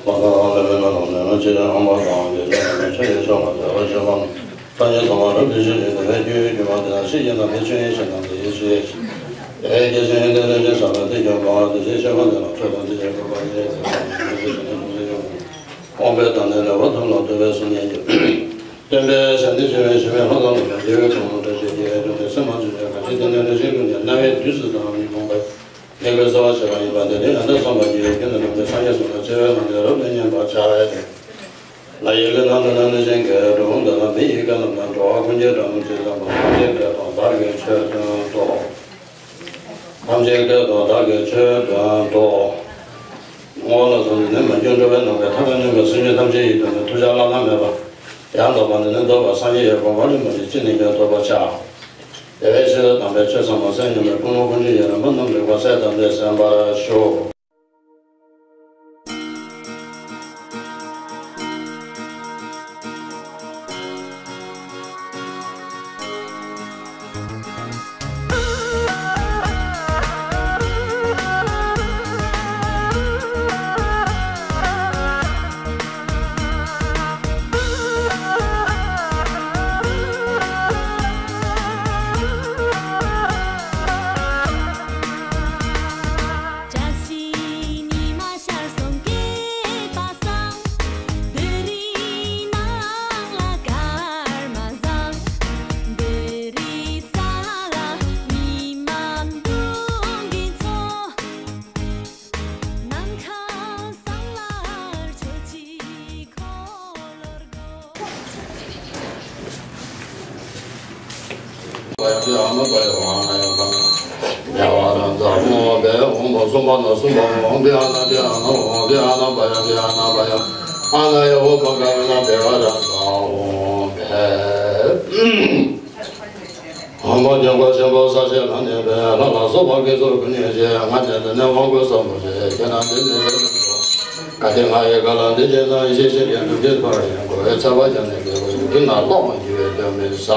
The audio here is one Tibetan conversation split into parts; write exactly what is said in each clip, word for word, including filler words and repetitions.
མ་ག་ལ་བའི་ལ་ལ་ལ་ལ་ཆེ་ཨང་པ་དང་དེ་ལ་ལ་ཆེ་ཡི་ཆོག་པ་དེ་ལ་ཆེ་བ། ཐ་སྙད་ཚང་མ་རབ་ཏུ་ཞི་ཞིང་དེ་བས་རྒྱུ་ཡི་རྒྱུ་མ་དེ་དང་ཤེས་བཞིན་དང་དེ་ཆོས་ཡིན་ཞེས་དང་དེ་ཡི་ཤེས། དེ་བས་རྒྱུ་ཅན་ཡིན་དེ་ལས་ཀྱང་བྱ་བ་དེ་ཀྱང་འབར་བ་དེ་ཞེས་བཤད་པ་དེ་ལ་ཆོས་དང་དེ་ཡི་དགོས་པ་ཡིན་ཞེས་དེ་ལ་ཆོས་ཀྱི་ཞིང་དུ་ཞིག་ཡོང་། དབང་པོའི་དང་ནི་ལེགས་པར་ཐོབ་ལ་ལྟོས་པའི་གསུང་ཉན་གྱི། སྟོན་པའི་ཞལ་འདི་ཕྱེ་བའི་ཞི་བའི་ལྷ་དང་ལུས་པའི་རྒྱལ་བའི་དྲུང་དུ་བཀྲ་ཤིས་ཀྱི་ཨེ་ཏོ་ནི་སེམས་མ་བཅོས་པའི་གང་ཞིག་དེ་ནི་རེ་ཞིག་ཀུན་ཀྱང་རྣ་བའི་བདུད་རྩི་དང་མི་ཕོངས་པའི་ལེགས་པའི་རྩ་བ་བྱས་པ་ཡིན་པ་དེ་ནི་ཡང་དག་བསམ་པ་ཉིད་ཀྱི་རྒྱུད་ནི་ལུང་གི་སངས་རྒྱས་སོགས་ལ་ཆེ་བའི་ངང་ནས་རབ་ཏུ་བསྙེན་པར་བྱ་བས་ཏེ། ལ་ཡི་གེ་ནང་དུ་ན་ནི་ཅན་གྱི་འགྲོ་འོང་དང་མི་ཡི་གེ་རྣམས་དང་འགྲོ་བ་ཀུན་གྱི་སྒྲ་རྣམས་ཇི་ཙམ་པ་ཐམས་ཅད་སྐད་དུ་བདག་གིས་ཆོས་བསྟན་ཏོ། ཐམས་ཅད་སྐད་དུ་བདག་གིས་ཆོས་བསྟན་ཏོ། བསྔོ་བ་ལ་སོགས་ནི་མ་གྱུར་འགྲོ་བའི་ནང་གི་ཐར་པ་མྱུར་བའི་སེམས་ཅན་ཐམས་ཅད་ཡིད་དུ་ནི་ཐུགས་བཞག་བླ་ན་མེད་པ། ཡང་དག་པ་འདི་ནི་འདོད་པ་སངས་རྒྱས་ཀྱི་གོ་འཕང་རིན་པོ་ཆེ་ཅི་ནས་ཀྱང་ཐོབ་པར་བྱ། དེ་བས་ཕྱི་དང་ནང་པའི་ཆོས་ཚང་མ་སེམས་མཉམ་པའི་ཀུན་སློང་ཀུན་སྤྱོད་ཡུན་རིང་པོ་རྣམས་རིག་པ་གསལ་དང་ལྡན་གསན་པར་ཞུ། དབང་པོ་སྐྱེ་འགོ་ཆེན་པོ་ས་ཆེན་ལ་གནས་པའི་ལྷ་ལ་སོགས་པ་དགེ་ཚུལ་ཀུན་ཉོན་ཅིང་། ང་བཅས་འདི་ནི་དབང་བསྐུར་ཟབ་མོ་ཆེ། ཁྱེད་རྣམས་འདི་ནི་ལེགས་པར་མཐོང་། གལ་ཏེ་ང་ཡི་བཀའ་ལ་འདི་བྱས་ན། ཡེ་ཤེས་ཤིང་རྒྱས་ཐུགས་རྗེའི་ཕ་རོལ་ཡོང་གི་ཚེ་དཔག་ཀྱང་ནི་དགེ་བའི་ཡུལ་གྱི་ང་ལོག་མ་གྱུར་བའི་དོན་མི་ཟ།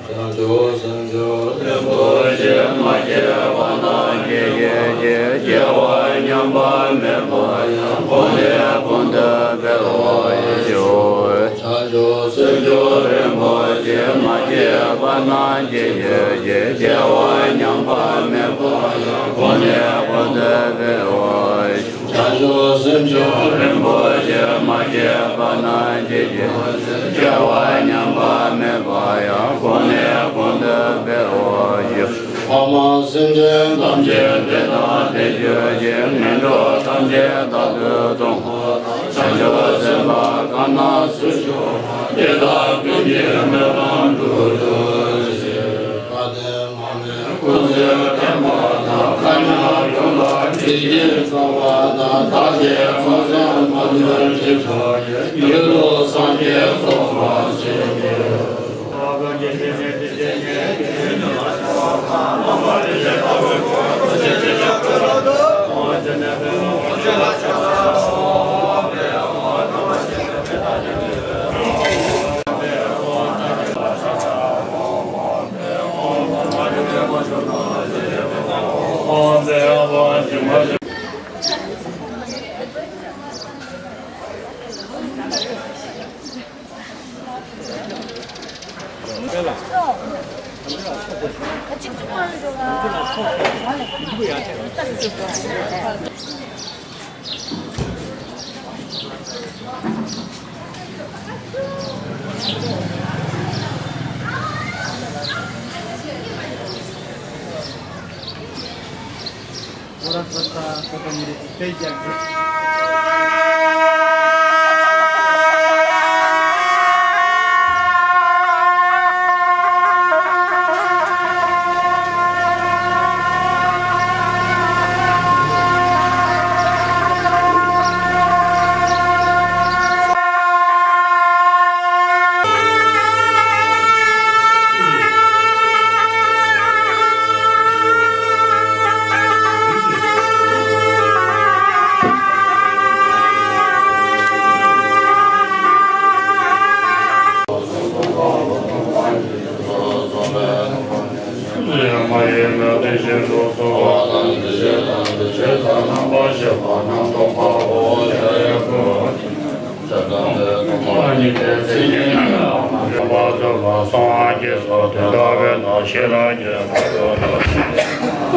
བྱང་ཆུབ་སེམས་མཆོག་རིན་པོ་ཆེ་མ་སྐྱེས་པ་ན་སྐྱེ་གི་ཡོད་ཀྱི། སྐྱེ་བ་ཉམས་པ་མེད་པ་ཡང་གོང་ནས་གོང་དུ་འཕེལ་བར་ཤོག། བྱང་ཆུབ་སེམས་མཆོག་རིན་པོ་ཆེ་མ་སྐྱེས་པ་ན་སྐྱེ་གི་ཡོད་ཀྱི། སྐྱེ་བ་ཉམས་པ་མེད་པ་ཡང་གོང་ནས་གོང་དུ་འཕེལ་བར་ཤོག། བྱང་ཆུབ་སེམས་མཆོག་རིན་པོ་ཆེ་མ་སྐྱེས་པ་ན་སྐྱེ་གི་ཡོད་ཀྱི། སྐྱེ་བ་ཉམས་པ་མེད་པ་ཡང་གོང་ནས་གོང་དུ་འཕེལ་བར་ཤོག། ཕ་མ་སེམས་ཅན་ཐམས་ཅད་བདེ་དང་བདེ་གྱུར་ཅིག། ངན་འགྲོ་ཐམས་ཅད་རྟག་ཏུ་སྟོངས་པ་དང་། བྱང་ཆུབ་སེམས་དཔའ་གང་རྣམས་སུ་གྱུར་པ་དེ་དག་ཀུན་གྱི་སྨོན་ལམ་འགྲུབ་ཐུབ་ཅིག། དགའ་ལྡན་མ་ཎི་སྐུ་ཚེ་བརྟན་པ་དང་། ཐ་སྙད་ཡོངས་ལ་བདེ་སྐྱིད་འབྱུང་བ་དང་། བདག་བསྐྱེད་རྫོགས་བྱང་མ་ལུས་འགྲིབ་པ་ཡི། མྱུར་དུ་སངས་རྒྱས་ཐོབ་པར་བྱིན་གྱིས།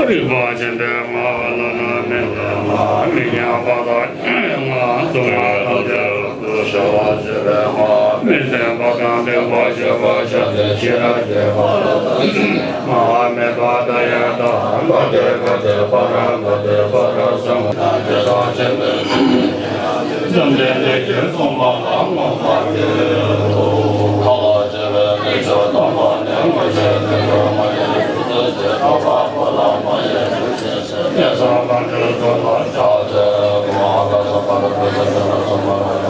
རིག་པ་ཆེན་པོའི་ངག་བླ་ན་མེད་པའི་ངག་མི་མཉམ་པ་དང་ངག་སྡུག་བསྔལ་ཐམས་ཅད་ལ་སྐུར་བྱ་བ་བྱེད་པའི་ངག་མི་བདེན་པ་དང་བདེན་པར་བྱེད་པར་བྱ་སྟེ་ཤེས་རབ་ཀྱི་ཕ་རོལ་ཏུ་ཕྱིན་པའི་ངག་མི་འཕགས་པ་དང་ཡང་དག་པ་སྟེ། ག་དེ་ཕ་ར་ག་དེ་ཕ་ར་སམ་ན་དེ་དག་ཆེན་པོའི་ངག་ཡིན་ཏེ། བཅོམ་ལྡན་འདས་ཀྱིས་གསུངས་པ་ལ་ངོ་མཚར་སྐྱེས་སོ། ཐབས་ལ་མཁས་པའི་མི་ཆོས་དམ་པ་ནི། མངོན་ཤེས་དེ་ལྟར་མ་ཡིན་ཏེ། ཚུལ་གྱིས་བསླབ་པ་པོ་ལ་མ་ཡིན་ཏེ། ཞེས་ཞེས་ནས་བསམ་པ་འདི་གསུངས་པར་བྱ་སྟེ། ཀུན་ཨ་ཀཱ་ས་པ་ལ་ཕུད་ཟེར་དེ་ལ་སོགས་པ་ལ་ཡང་།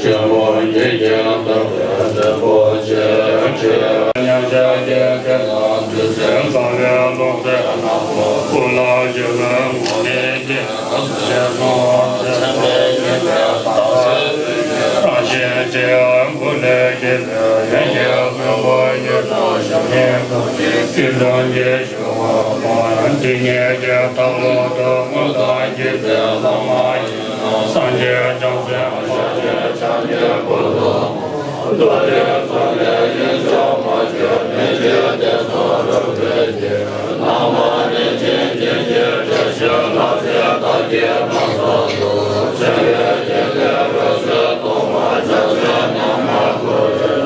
ཆེན་པོ་ཡིད་ཀྱིས་བརྟགས་པའི་ཆེན་པོ་ཆེ་ཆེ། མཉམ་གཞག་གི་དེ་ལ་དུས་གསུམ་གང་བའི་ལོངས་སྤྱོད་རྣམས་ལ་སྐུ་ལ་བཞུགས་པའི་ངོ་མི་ཤེས། ཞེས་གསུངས་པ་མཚན་དཔེ་ཉིད་དེ་དག་ས་རང་བཞིན་གྱིས་སྐུ་ལས་སྐྱེས་པའི་ཡོན་གྱི་མགོན་པོ་ཡུལ་དུ་བཞུགས་ནས་སྐུ་ཚེ་ཀུན་དུ་རྒྱས་ཤིང་འོད་དཔག་པ་དེ་ཉིད་ཀྱི་ཐབས་ལམ་དུ་མངོན་དུ་གྱུར་པའི་བླ་མ་ཡིན་ནོ། སངས་རྒྱས་བྱང་སེམས་ཤཱཀྱའི་ཕྱག་རྒྱའི་སྐུ་དང་། རྡོ་རྗེ་གསུམ་ལས་ཡོན་མཆོག་མ་བྱོན་མི་ཆོས་སྡེ་དང་རབ་འབྲེལ་གྱི། ནང་པ་རིན་ཆེན་རྒྱན་གྱི་བཀྲ་ཤིས་ལྷ་རྫས་དག་གིས་མ་གསོན་ཏོ། ཆེ་བའི་དགེ་ལེགས་འོད་ཟེར་སྟོང་པ་ཕྱག་རྒྱའི་རྣམ་པར་བཀོད་པའི།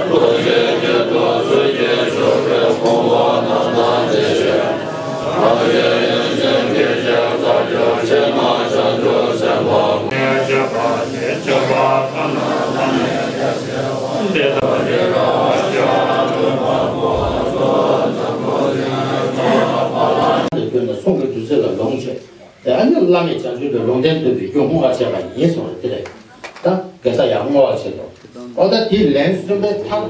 རྡོ་རྗེ་སྐྱིལ་ཀྲུང་ཚུལ་གྱིས་བཞུགས་པའི་ཕུང་པོ་རྣམ་དག་བདེ་ཞིང་། རང་གཞན་ཡུལ་ཅན་སྐད་ཅིག་རྩ་བརྒྱུད་ཕྱི་ནང་བྱང་ཆུབ་སེམས་དཔའ། ཉེར་བཞི་པ་ཞེས་བྱ་བ་ཐ་ན་ཐ་མའི་སྐད་ཅིག་འདི་ལྟར་རེ་རེ་བ་ཞིག་ལ་ཐོས་ནས་གསུང་གི་བདུད་རྩི་ལ་ལོངས་སྤྱོད་དེ། ཨ་ནི་བླ་མེད་བྱང་ཆུབ་ཀྱི་ལུང་བསྟན་སྟོན་པའི་རྒྱུ་བསྔོ་བ་བྱས་པ་ཡིན་གསུངས་རེད། དེ་རེད། ད་དགེ་རྩ་ཡར་བསྔོ་བ་བྱེད་དོ། ཨོ་ད་དེའི་ལན་གསུམ་པའི་མཐར།